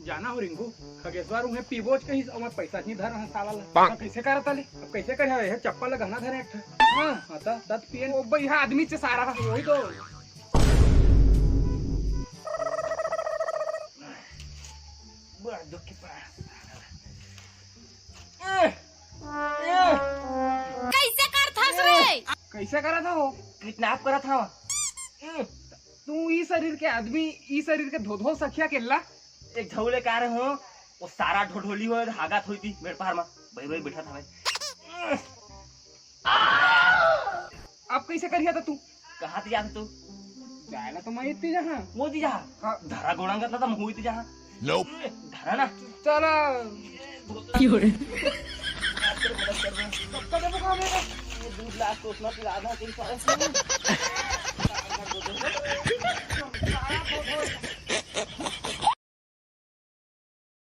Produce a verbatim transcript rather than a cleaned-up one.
जाना हो रिंकू, खगेश्वर उहें पीबोच कहिस, अउ मैं पैसा नहीं धर रहा साला ला। अब कइसे करत ले? अब कइसे करे? ये चप्पल ला गहना धरे एक ठा। हाँ, हाँ, त, त पियन। ओ बइहा आदमी चे सारा, वही तो। बड़ा दुख के पास। कइसे करथस रे? कइसे करत हो? किडनैप करत हव। तू ई शरीर के आदमी, ई शरीर के धोधो सखिया के ला। एक झउले का रे हो, वो सारा ढोढोली हो, हागत होई थी मेरे पार मा। भाई, भाई, बैठा था भाई। अब कइसे करिया था तू? कहाँ ती जात तू? जायला तो मैं इतनी जहाँ। वो ती जहाँ? हाँ। धरा गोड़ंगत ला तो मैं इतनी जहाँ। Nope। धरा ना। चला। सबका जब काम है। ये दूध लास्ट तो उतना पिला था, कोई सारा।